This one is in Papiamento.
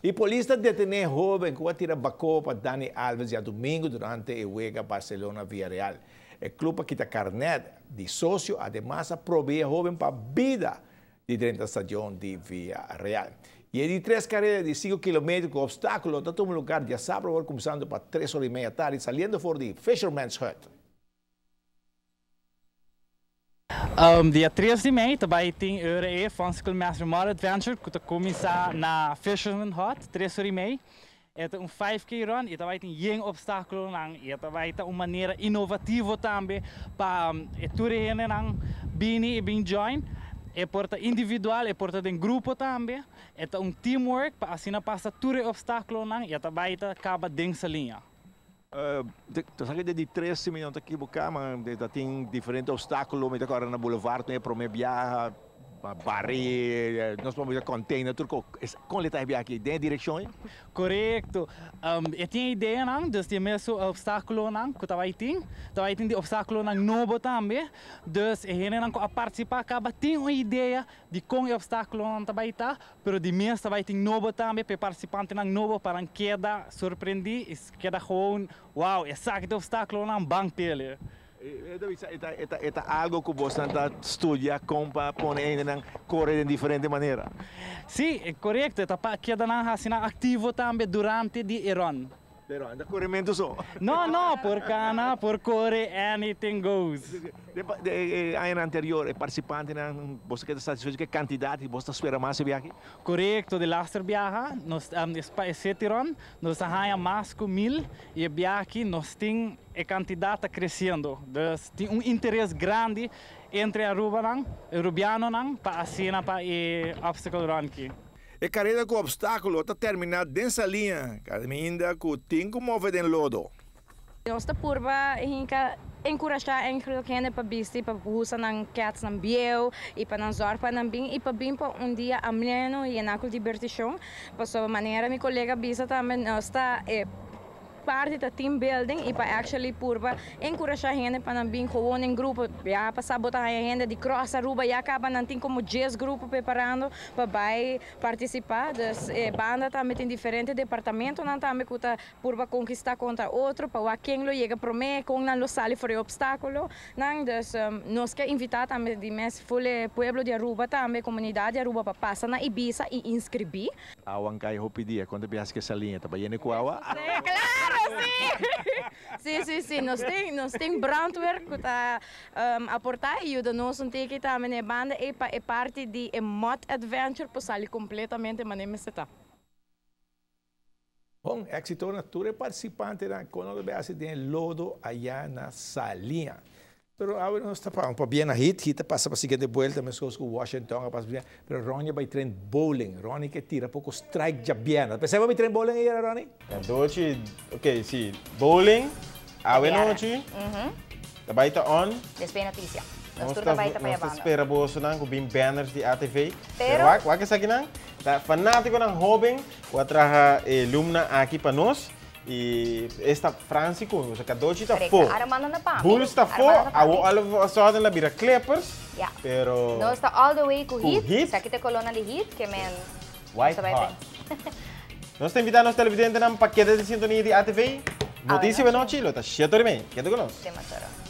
Y polis ta detene hoben cu a tira bacoba pa Dani Alves diadomingo durante e wega Barcelona-Villarreal. E club a kita carnet di socio, ademas a prohibi e hoben pa bida di drenta stadion di Villarreal. Y e di tres careda di cinco kilometer cu obstaculo ta tuma lugar diasabra awor cuminsando pa tres ora y media tardi saliendo for di Fisherman's Hut. Dia tres di mei ta bai tin ora e Funsicle Master Mud Adventure ku ta kuminsá na Fisherman Hut tres ora i mei. E ta un 5K run i ta bai tin yen opstákulonan i e ta bai ta un manera inovativo tambe pa e tur e hendenan bini i bin join. E por ta individual, e por ta den grupo tambe. E ta un teamwork pa asina pasa tur e opstákulonan i e ta bai ta kaba den Saliña. Ta sa ke di tres si mi no ta ekiboká, ma ta tin diferente obstákulo, mi ta kòrda na Boulevard tin e promé biaha, barí, nos por bisa container tur kos. Kon le ta e biaha aki? Den e direkshon ei? Korekto. E tin e ideanan, dus di e mesun obstákulonan ku ta bai tin, ta bai tin di obstákulonan nobo tambe. Dus e hendenan ku a partisipá kaba tin un idea di kon e obstákulonan ta bai ta, Pero di mes ta bai tin nobo tambe pa e participantenan nobo pa nan keda sorprendí i keda gewoon wow esaki ta obstáculonan ban pele. E ta bisa e ta e ta e ta algo ku bosnan ta studia kon pa pone hendenan kore den diferente manera. Sí, korekto e ta pa keda nan hasi nan aktivo tambe durante di e run. Pero anda korementu so. No, no, por kana, por kore, anything goes. Den e añanan anterior e partisipantenan, boso keda satisfecho ku e kantidat i boso ta spera mas e biaha aki? Korekto, de laster biaha nos pa e city run nos a haña mas ku mil i e biaha aki nos tin e kantidat ta kresiendo. Dus tin un interes grandi entre Arubanan, Arubianonan pa asina pa e obstacle run aki. E kareda ku opstákulo ta terminá den Saliña, kaminda ku tin ku move den lodo. Nos ta purba hinka enkurashá eigenlijk hende pa bisti pa usa nan kètsnan bieu i pa nan zòrg pa nan bin i pa bin pa un dia ameno yená ku dibertishon. Pasobra manera mi kolega bisa tambe nos ta e Parti ta team building y pa actually purba encurasha hende pa nan bin gewoon den grupo. Ya pasa bo ta haya hende di cross Aruba ya caba nan tin como dies grupo preparando pa bay participa. Dus e banda tambe tin diferente departamentonan tambe cu ta purba conquista contra otro pa wak ken lo yega prome, con nan lo sali for e obstaculo nan. Dus nos ke invita tambe di mes full e pueblo di Aruba tambe, comunidad di Aruba pa pasa na Ibiza y inscribi. Awa n kai hopi dia, konta bias ke saliña ta bayene ku awa? Claro, si! Si, si, si, nos tin, nos tin brandweer ku ta aportá i yuda nos un tiki tambe na e banda ei pa e parti di e mud adventure por sali kompletamente manera mester ta. Bon éxito na tur e participantenan con lo ta haci den e lodo aya na Saliña. Pero awe nos ta pa pabia na Heat, Heat a pasa pa siguiente buelta mescos cu Washington a pasa pa siguiente, pero Ronnie a bay train bowling, Ronnie ke tira poco strike djabièrnè. Ta pensaba bay train bowling ayera Ronnie? Cadochi, ok si, bowling awe nochi ta bay ta on. Despues noticia. Nos tur ta bay ta pa Nos ta spera bosonan cu bin banners di ATV. Pero wak, wak esakinan ta fanaticonan hoben Cu a traha e lumna aki pa nos y esta Franci cu mi, Cadochi ta fo, Bulls ta fo, awo all of a sudden la bira Clippers, pero Nos ta all the way cu Heat, esaki ta e colornan di Heat, ke men White hot. Nos ta invita nos televidentenan pa keda den sintonia di ATV, Noticia Benochi lo ta shete ora y mei, keda cu nos. Te masoro.